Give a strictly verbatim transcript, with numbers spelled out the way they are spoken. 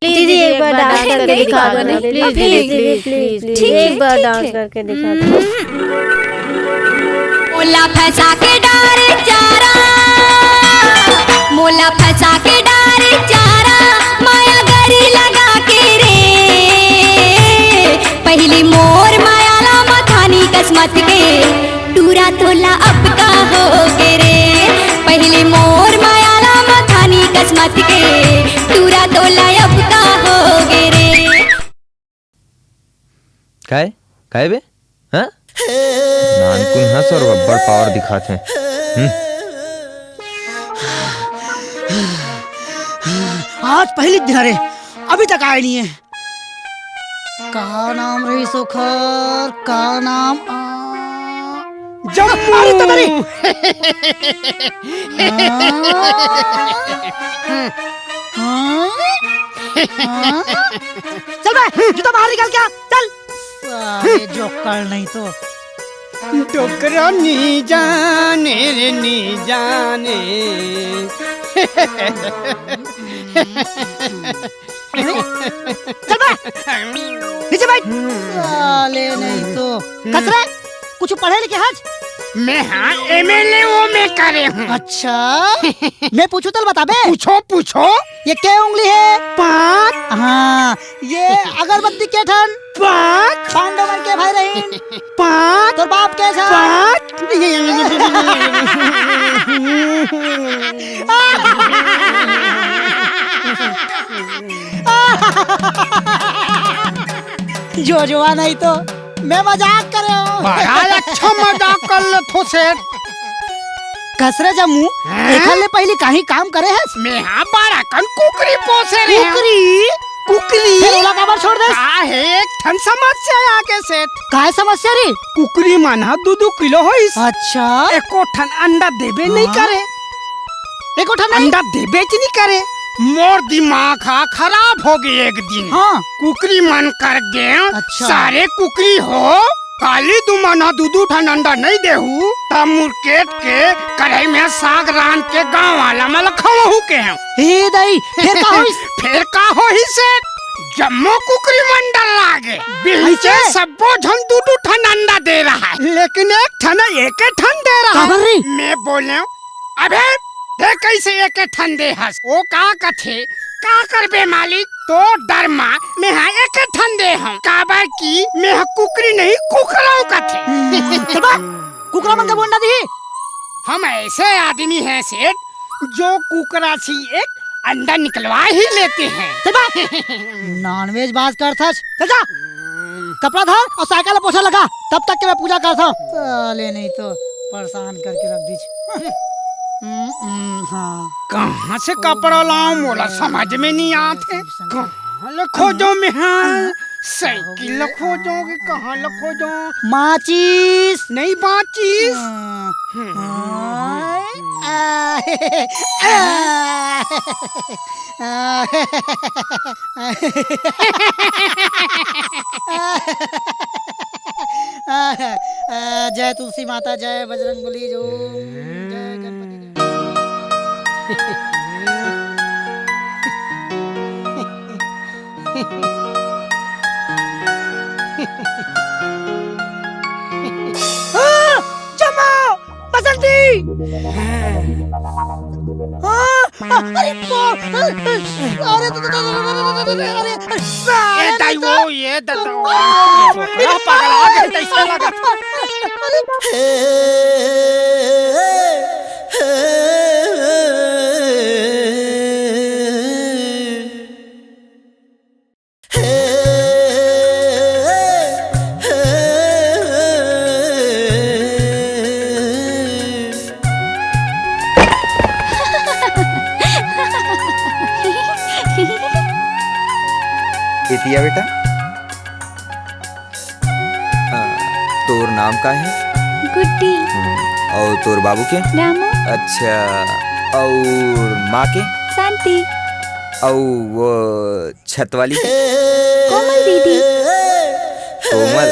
दीदी, एक बार डांस करके दिखा दो ना, please, please, please, please, please. ठीक है, एक बार ठीक डांस है। करके दिखा दो। मोला फंसा के डारे चारा, मोला फंसा के डारे चारा, माया गरी लगा के रे। पहली मोर माया ला मथानी कसमत के, टूरा तोला अब का होगे रे। पहली मोर माया ला मथानी कसमत के, टूरा तोला अब का होगे रे। काय? काय बे? हाँ? नानकुन हंस और बब्बर पावर दिखात हे। हम्म। आज पहली दिन रे, अभी तक आए नहीं है। का नाम रहिस ओखर? का नाम? आ, जम्मू। अरे, तो तेरी। हाँ? हाँ? हाँ? चल बे, जूता बाहर निकाल के आ, चल। साले जोकर नहीं तो। डोकरा नी जाने रे, नी जाने। चल बे, नीचे बैठ। साले नहीं तो। कस रे, कुछ पढ़े लिखे हस? मैं हाँ एमएलए वो में करे हूँ। अच्छा, मैं पूछू तो बताबे? पूछो, पूछो। ये के उंगली है? पाँच। हाँ, ये अगरबत्ती के ठन? पाँच। पांडव मन के भाई रहीन? पाँच। तोर बाप के ठन? पाँच। जो जुआ नहीं तो मैं मजाक करे हूँ। बड़ा अच्छा मजाक कर लेथो सेठ। कस रे जम्मू, हैं? एखर ले पहली काही काम करे हस? मैं हाँ बड़ा कन कुकरी पोसे रहे हूँ। कुकरी? कुकरी? फिर ओला काबर छोड़ देस? का है, एक ठन समस्या आगे सेठ। काय समस्या रे? कुकरी मन ह दू दू किलो होइस। अच्छा। एको ठन अंडा देबे नहीं हाँ? करे। एको ठन नहीं? अंडा देबे च नहीं करे। मोर दिमाग हा खराब हो गए एक दिन। हाँ। कुकरी मन कर गेंव, अच्छा। सारे कुकरी हो, काली तुमन ह दू दू ठन अंडा नहीं देहू, त मुरकेट के कढ़ाई में साग रांध के गांव वाला मन ल खवाहू केहेंव। हे दाई, फेर का होइस? फेर का होही सेठ? जम्मो कुकरी मन डर्रा गे। बिहनिचे अइसे? सब्बो झन दू दू ठन अंडा दे रहा है, लेकिन एक ठन एक ठन दे रहा है। काबर रे? मैं बोलेंव, अबे, दे कैसे एक ठन दे हस? ओ का कथे, का करबे मालिक? तोर डर मा मैं हा एक ठन दे हंव, काबर कि मैं हा कुकरी नहीं, कुकरव कथे। हम्म, चल बा, कुकरा मन के अंडा दिही। हम ऐसे आदमी हैं सेठ, जो कुकरा से एक अंडा निकलवा ही लेते हैं। चल बा। नॉनवेज बात करथस, चल जा। कपड़ा धर और साइकिल ला पोछा लगा, तब तक के मैं पूजा करथंव। साले नहीं तो परेशान करके रख दीस। हम्म, हम्म, हाँ। कहाँ से कपड़ा लाऊं, मोला समझ में नहीं आत हे। कहाँ ले खोजों मैं हा? साइकिल ला खोजों कि कहाँ ला खोजों? माचिस। नहीं माचिस। हाँ। हाँ। आ, आ, आ, आ, जय तुलसी माता, जय बजरंग बली, जो जय गणपति, जय। आ, जमा बसंती। आ, अरे बाप, अरे, अरे, अरे, ए दाई, वो ये दादा, वो छोकरा पगला गया, तैसे लगा। एतिया बेटा, हाँ, तोर नाम का है? गुड्डी। हम्म, और तोर बाबू के? रामू। अच्छा, और माँ के? शांति। और वो छत वाली के? कोमल दीदी। कोमल।